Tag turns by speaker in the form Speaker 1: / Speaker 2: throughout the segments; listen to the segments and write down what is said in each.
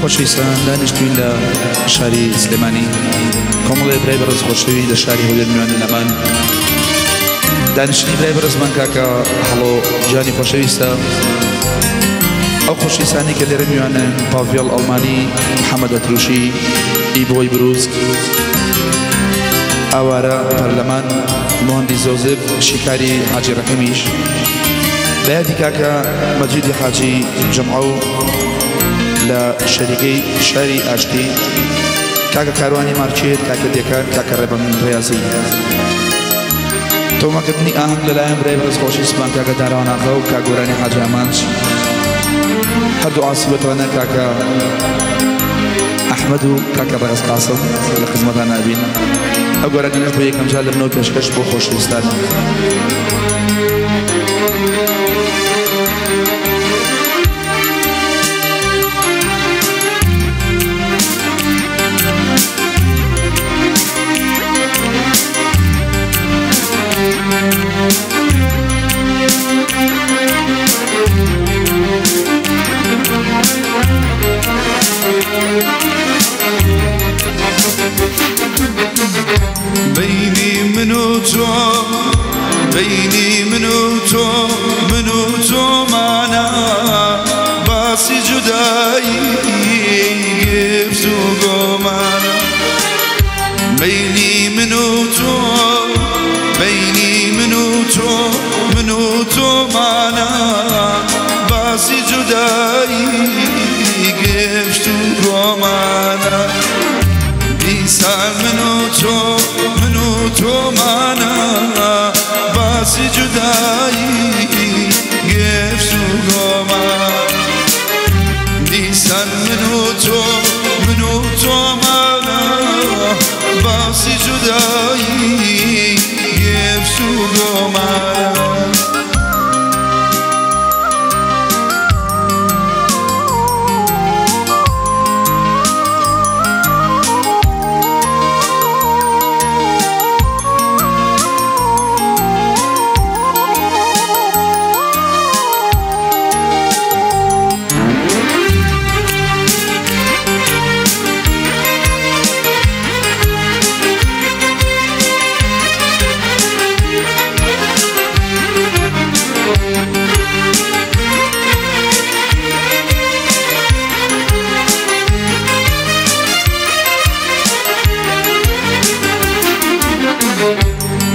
Speaker 1: خۆشەویستان دانیشتوین لە شاری سلێمانی، کۆمەڵێ برای بەڕێز خۆشەوی لە شاری هەولێر میوانی لامان. دانیشتنی برای بەڕێزمان کاکە هەڵۆ گیانی خۆشەویستە. ئەو خۆشەویستانی کە لێرە میوانن پاڤێڵ ئەڵمانی، محەممەد ئەتروشی، ئیبۆی بروسک، ئاوارە پەرلەمان، مهندی زۆزف، شیکاری حاجی ڕەحیمیش. بە یادی کاکە مەجیدی حاجی جەمعە و لە شەریکەی شاری ئاشتی، کاکە کاروانی مارکێت، کاکە دێکان، کاکە ڕێبەن ڕیازی. تۆمەکردنی ئاهەنگ لەلایەن برای بەڕێز خۆشەویستمان کاکە داراوان ئاغا و کاک گۆرانی حاجی ئامانج، هەردوو عاسی بەتوانە کاکە ئەحمەد و کاکە ڕەغز قاسم لە خزمەتان نابین. ئەو گۆرانیانەش بۆ یەکەم جار لە منەوە پێشکەش بۆ خۆشەویستان.
Speaker 2: بەینی من و تۆ، بەینی من و تۆ، من و تۆمانە باسی جودایی گفت و گۆمانە. بەینی من و تۆ، بەینی من و تۆ، من و تۆمانە باسی جودایی گفت و گۆمانە. دیسان من و تۆ، من و تۆمانە باسی جودایی گفت و گۆمان. دیسان من و تۆ، من و تۆمانە باسی جودایی گفت و گۆمان.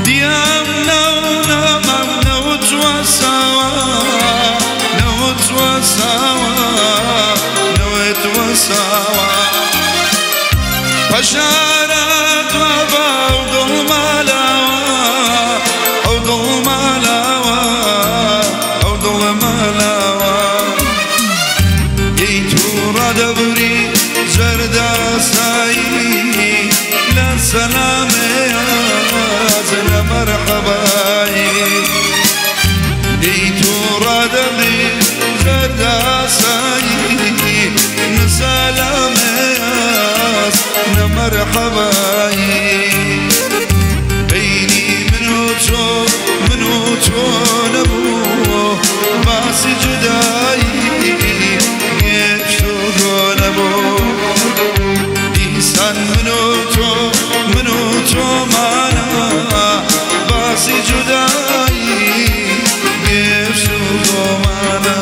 Speaker 2: دیام نەمام نەوتوە ساوە، نەوتوە ساوە، نەوتوە ساوە. پەژارە دوا باو دڵمالاوە، ئەو دڵمالاوە، ئەو دڵمالاوە. ئەی تووڕە دەبری زەرداسایی لە سەلامەیە لە مەرحەبایی. ئەی تووڕە دەبری زەرداسایی لە سەلامەیە لە مەرحەبایی. بەینی من و تۆ، من و تۆ نەبوو باسی جودایی گفت و گۆ نەبوو. دیسان من و تۆ، من و تۆمانە باسی جودایی گفت و گۆمانە.